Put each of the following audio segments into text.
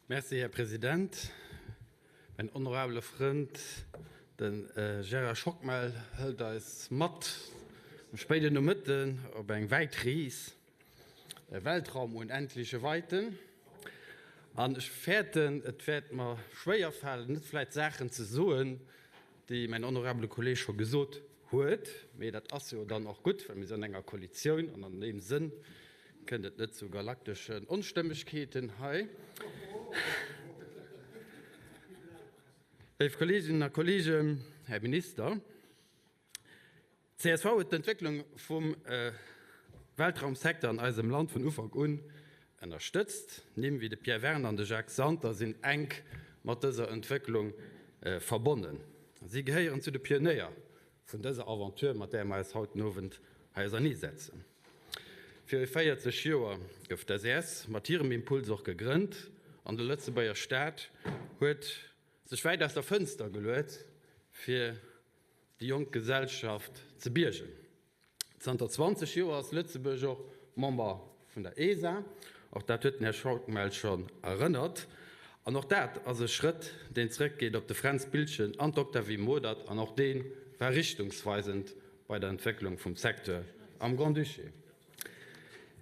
Merci, Här President. Mäin honorabele Frënd, de Gérard Schockmel, hëlt eis mat am spéiden Nomëtten op eng wäit Rees, e Weltraum unendliche Weiten. An ech fäerten, et wäert mer schwéierfalen, net vläicht Saachen ze soen, déi mäin honorabele Kolleeg scho gesot huet, mee dat ass jo dann och gutt, well mir sinn an enger Koalitioun an an deem Sënn kënnt et net zu galakteschen Onstëmmegkeeten hei. Léif Kolleeginnen a Kolleegen, Här Minister, D'CSV huet d'Entwécklung vum Weltraumsecteur an eisem Land vun Ufank un ënnerstëtzt. Nimm wéi de Pierre Werner an de Jacques Santer sinn enk mat dëser Entwécklung verbonnen. Si gehéieren zu de Pionéier vun dëser Aventure, mat där mer eis haut den Owend hei auserneesetzen. Viru 40 Joer gouf d'SES mat hirem Impuls och gegrënnt an de Lëtzebuerger Staat huet sech wäit aus der Fënster geluet, fir déi jonk Gesellschaft ze biergen. Zanter 20 Joer ass Lëtzebuerg och Member vun der ESA. Och dat huet den Här Schockmel schonn erënnert. An och dat ass e Schrëtt, deen zrëckgeet op de Fränz Biltgen an d'Octavie Modert. An och dee war richtungsweisend bei der Entwécklung vum Secteur am Grand-Duché.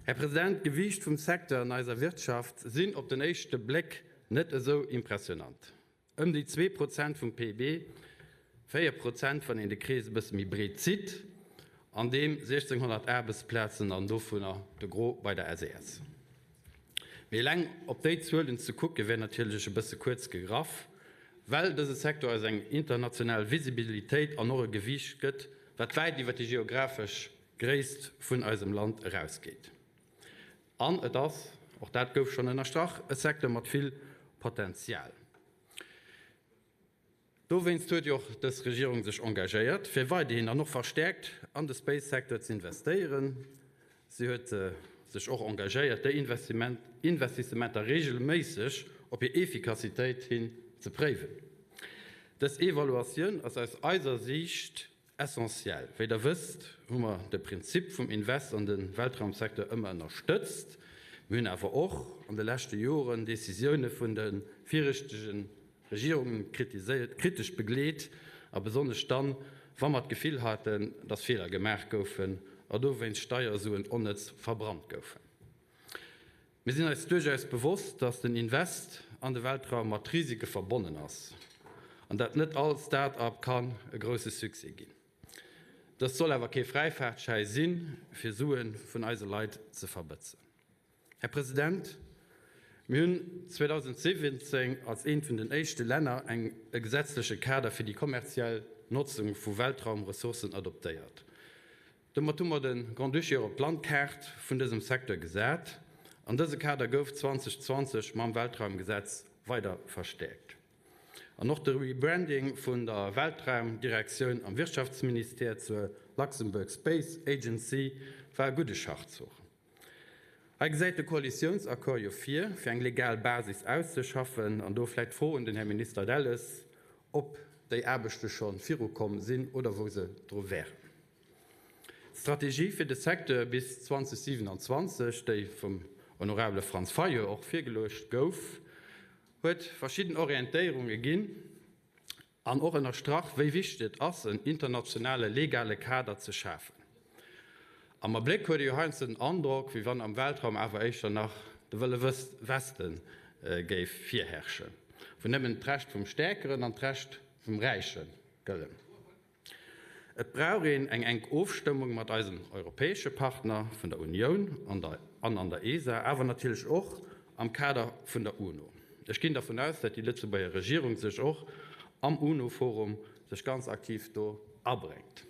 Här President, d'Gewiicht vum Secteur an eiser Wirtschaft sinn op den éischte Bléck net esou impressionant. Ëm déi 2% vum PIB, 4% wann een de Krees e bësse méi breet zitt, an deem 1.600 Aarbechtsplazen an dovunner de Gros bei der SES. Mee eleng op déi Zuelen ze kucke wär natierlech e bësse kuerz gegraff, well dëse Secteur eis eng international Visibilitéit an och e Gewiicht gëtt, wat wäit iwwer déi geographesch Gréisst vun eisem Land erausgeet. An et ass, och dat gouf schonn ënnerstrach, e Secteur mat vill Potenzial. Dowéinst huet jo och dës Regierung sech engagéiert, fir weiderhin an och verstäerkt an de Space-Secteur ze investéieren. Si huet sech och engagéiert, déi Investissementer reegelméisseg op hir Effikassitéit hin ze préiwen. Dës Evaluatioun ass aus eiser Siicht Essentiell. Wéi Der wësst, hu mer de Prinzip vum Invest an de Weltraumsecteur ëmmer ënnerstëtzt. Mir hunn awer och an de leschte Joren Décisioune vun de viregte Regierunge kritiséiert, kritesch begleet, a besonnesch dann, wa mer d'Gefill haten, dass Feeler gemaach goufen a dowéinst Steiersuen onnëtz verbrannt goufen. Mir sinn eis duerchaus bewosst, dass den Invest an de Weltraum mat Risike verbonnen ass an dat net all Start-up kann e grousse Succès ginn. Dëst soll awer kee Fräifaartschäi sinn, fir Sue vun eise Leit ze verbëtzen. Här President, mir hunn 2017 als eent vun den éischte Länner eng e gesetzleche Kader fir déi kommerziell Notzung vu Weltraumressourcen adoptéiert. Domat hu mer de Grand-Duché och op d'Landkaart vun dësem Secteur gesat an dëse Kader gouf 2020 mam Weltraumgesetz weider verstäerkt. An och de Rebranding vun der Weltraumdirektioun am Wirtschaftsministère zur Luxembourg Space Agency war e gudde Schachzuch. Hei gesäit de Koalitiounsaccord jo vir, fir eng legal Basis auszeschaffen. An do vläicht d'Fro un den Här Minister Delles, ob déi Aarbechte scho virukomm sinn oder wou se dru wären. D'Strategie fir de Secteur bis 2027, déi vum honorabele Franz Fayot och virgeluecht gouf, huet verschidden Orientéierunge ginn, An och ënnerstrach, wéi wichteg et ass, en internationale legale Kader ze schafen. Am Abléck huet ee jo heiansdo den Androck, wéi wann am Weltraum awer éischter nach de Wëlle Weste géif virherrschen, wou nëmmen d'Recht vum Stäerkeren an d'Recht vum Räiche gëllen. Et brauch een eng enk Ofstëmmung mat eisen europäesche Partner vun der Unioun an an der ESA, awer natierlech och am Kader vun der UNO. Ech ginn dervun aus, datt déi Lëtzebuerger Regierung sech och am UNO-Forum sech ganz aktiv do abréngt.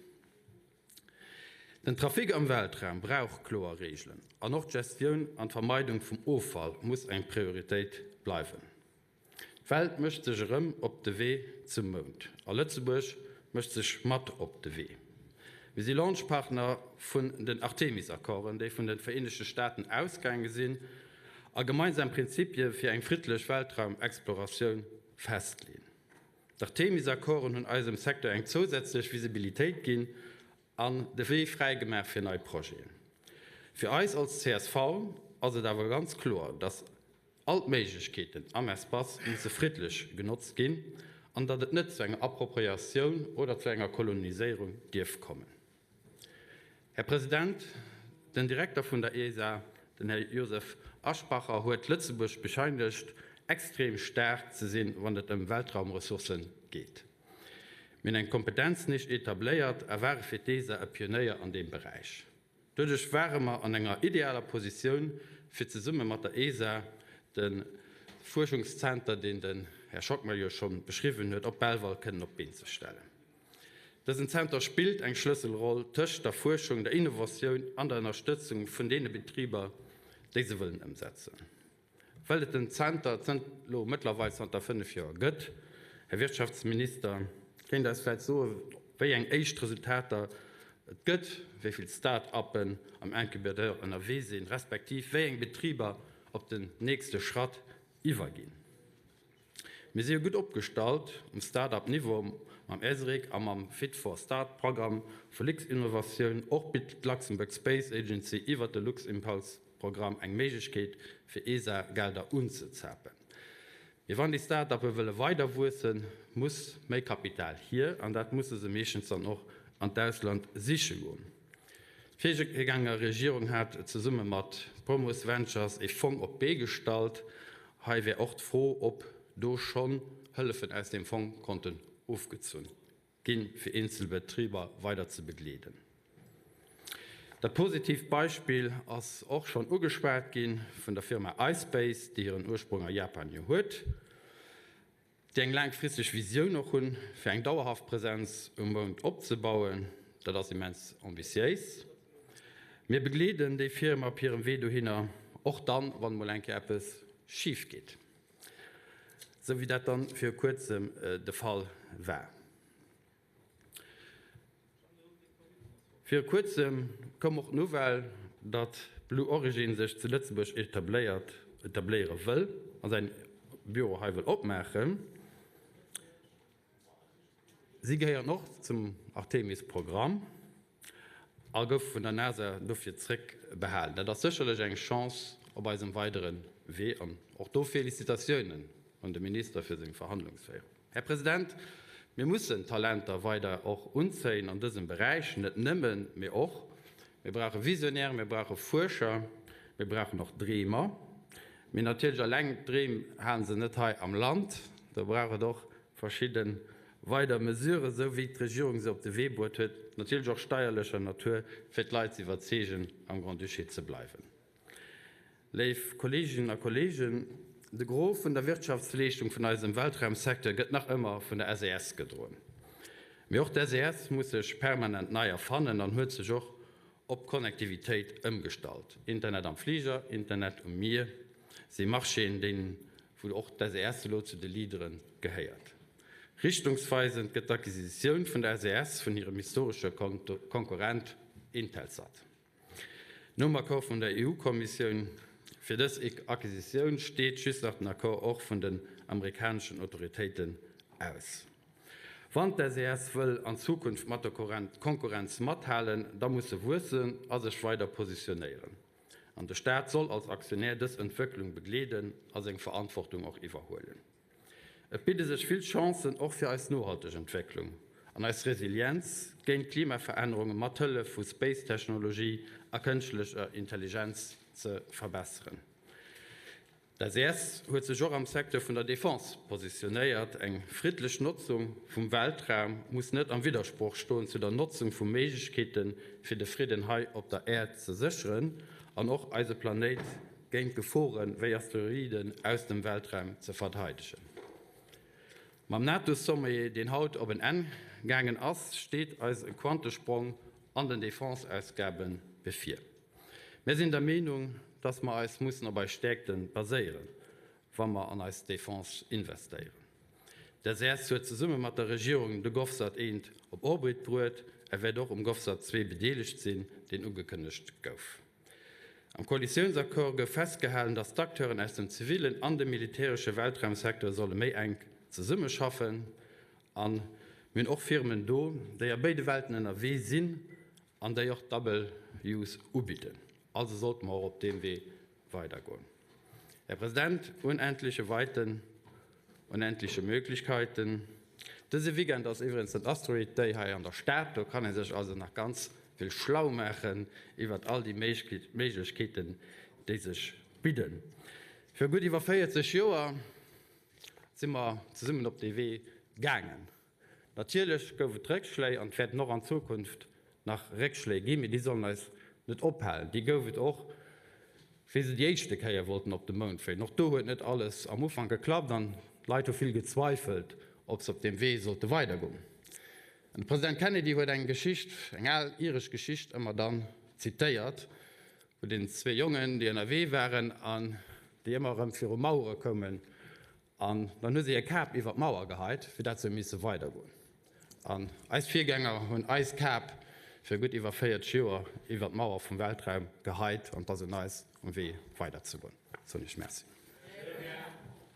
Den Trafic am Weltraum brauch kloer Reegelen an och d'Gestioun an d'Vermeidung vum Offall muss eng Prioritéit bleiwen. D'Welt mécht sech erëm op de Wee zum Mound a Lëtzebuerg mécht sech mat op de Wee. Mir si Launchpartner vun den Artemis-Accorden, déi vun de Vereenegte Staaten ausgaange sinn a gemeinsam Prinzipie fir eng friddlech Weltraumexploratioun festleeën. D'Artemis-Accorden hunn eisem Secteur eng zousätzlech Visibilitéit ginn an de Wee fräi gemaach fir nei Projeten. Fir eis als csv ass et awer ganz kloer, dass. all d'Méiglechkeeten am Espace musse friddlech genotzt ginn an datt et net zu enger Appropriatioun oder zu enger Koloniséierung dierf kommen. Här President, den Direkter vun der ESA, den Här Josef Aschbacher, huet Lëtzebuerg bescheinegt, extrem staark ze sinn, wann et ëm Weltraumressourcë geet. Mir hunn eng Kompetenznisch etabléiert a ware fir d'ESA e Pionéier an deem Beräich. Doduerch ware mer an enger idealer Positioun, fir zesumme mat der ESA de Fuerschungszenter, deen den Här Schockmel jo scho beschriwwen huet, op Belval kënnen op d'Been ze stellen. Dësen Zenter spillt eng Schlësselroll tëscht der Fuerschung, der Innovatioun an der Ënnerstëtzung vun deene Betriber, déi se wëllen ëmsetzen. Well et den Zenter elo mëttlerweil zanter 5 Joer gëtt, Här Wirtschaftsminister, kéint Der eis vläicht soen, wéi eng éischt Resultater et gëtt, wéi vill Start-uppen am Incubateur ënnerwee sinn, respektiv wéi eng Betriber op den nächste Schratt iwwerginn? Mir si jo gutt opgestallt um Start-up-Niveau mam ESRIC a mam Fit for Start-Programm vu Luxinnovation. Och bitt d'Luxembourg Space Agency iwwert de LuxImpulse Programm eng Méiglechkeet fir ESA-Gelder unzezapen. Mee wann déi Start-uppe wëlle weider wuessen, muss méi Kapital hier, an dat musse se meeschtens dann och an d'Ausland siche goen. D'Virgängerregierung hat zesumme mat Promus Ventures ee Fong op d'Bee gestallt. Hei wär och d'Fro, ob do schonn Hëllefen aus deem Fong konnten ofgezunn ginn, fir eenzel Betriber weider ze begleeden. Dat positiivt Beispill ass och schonn ugeschwat gi vun der Firma iSpace, déi hiren Ursprong a Japan jo huet, déi eng laangfristeg Visioun och hunn, fir eng dauerhaft Presenz um Mound opzebauen. Dat ass immens ambitiéis. Mir begleeden déi Firma op hirem Wee dohinner, och dann, wann emol eng Kéier eppes schif geet. Esou wéi dat dann viru kuerzem de Fall war. Viru kuerzem koum och d'Nouvelle, datt Blue Origin sech zu Lëtzebuerg etabléiert, etabléiere wëll a säin Büro hei wëll opmaachen. Si gehéieren och zum Artemis-Programm a goufe vun der NASA dofir zréckbehalen. Dat ass sécherlech eng Chance op eisem weidere Wee an och do Félicitatiounen un de Minister fir seng Verhandlungsféierung. Här President, mir mussen Talenter weider och unzéien an dësem Beräich, net nëmmen, mee och. Mir brauche Visionäre, mir brauche Fuerscher, mir brauchen och Dreemer. Mee natierlech eleng d'Dreem hale se net hei am Land, do brauch et och verschidde weider Mesuren, esou wéi d'Regierung se op de Wee bruet huet, natierlech och steierlecher Natur, fir d'Leit ze iwwerzeegen, am Grand-Duché ze bleiwen. Léif Kolleeginnen a Kolleegen, de Gros vun der Wirtschaftsleeschtung vun eisem Weltraumsecteur gëtt nach ëmmer vun der SES gedroen. Mee och d'SES muss sech permanent nei erfannen an huet sech och op Connectivitéit ëmgestallt. Internet am Fliger, Internet um Mier si Marchéen, déi wou och d'SES elo zu de Leadere gehéiert. Richtungsweisend gëtt d'Acquisitioun vun der SES vun hirem historesche Konkurrent Intelsat. Nom Accord vun der EU-Kommissioun fir dës Acquisitioun steet just nach den Accord och vun den amerikaneschen Autoritéiten aus. Wann d'SES wëll an Zukunft mat der Konkurrenz mathalen, da muss se wuessen a sech weider positionéieren. An de Staat soll als Aktionär dës Entwécklung begleeden a seng Verantwortung och iwwerhuelen. Et bidde sech vill Chancen och fir eis nohalteg Entwécklung an eis Resilienz géint Klimaverännerunge mat Hëllef vu Space-Technologie a kënschtlecher Intelligenz ze verbesseren. D'SES huet sech och am Secteur vun der Defense positionéiert. Eng friddlech Notzung vum Weltraum muss net am Widdersproch stoen zu der Notzung vu Méiglechkeeten, fir de Fridden hei op der Äerd ze sécheren an och eise Planéit géint Gefore wéi Asteroiden aus dem Weltraum ze verteidegen. Mam NATO-Sommet, deen haut op en Enn gaangen ass, steet eis e Quantesprong an den Defense-Ausgabe bevir. Mir sinn der Meenung, dass mer eis mussen op eis Stäerkte baséieren, wa mer an eis Defense investéieren. D'SES huet zesumme mat der Regierung de GovSat I op Orbit bruet a wäert och um GovSat ii bedeelegt sinn, deen ugekënnegt gouf. Am Koalitiounsaccord gouf festgehalen, dass d'Acteuren aus dem zivillen an dem militäresche Weltraumsecteur solle méi enk zesummeschaffen. A mir hunn och Firmen do, déi a béide Welten ënnerwee sinn an déi och Double Use ubidden. Also sollte mer och op deem Wee weidergoen. Här President, unendliche Weiten, unendliche Möglichkeiten. Dëse Weekend ass iwwregens den Asteroid Day hei an der Stad. Do kann ee sech also nach ganz vill schlau maachen iwwert all déi Méiglechkeeten, déi sech bidden. Viru gutt iwwer 40 Joer si mer zesummen op dee Wee gaangen. Natierlech gouf et Réckschléi an et wäerten och an Zukunft nach Réckschléi ginn, mee déi sollen eis net ophalen. Déi gouf et och, wéi se déi éischte Kéier wollten op de Mound fléien. Och do huet net alles am Ufank geklappt an d'Leit hu vill gezweifelt, ob se op deem Wee sollte weidergoen. An de President Kennedy huet eng Geschicht, eng al iresch Geschicht ëmmer dann zitéiert, vun den zwee Jongen, déi ënnerwee waren an déi ëmmer erëm viru Mauere koumen An dann hu se hir Kap iwwer d'Mauer geheit, fir dat se hu misse weidergoen. An eis Virgänger hunn eis Kap fir gutt iwwer 40 Joer iwwer d'Mauer vum Weltraum geheit, an et ass un eis, um Wee weiderzegoen. Soen ech Merci.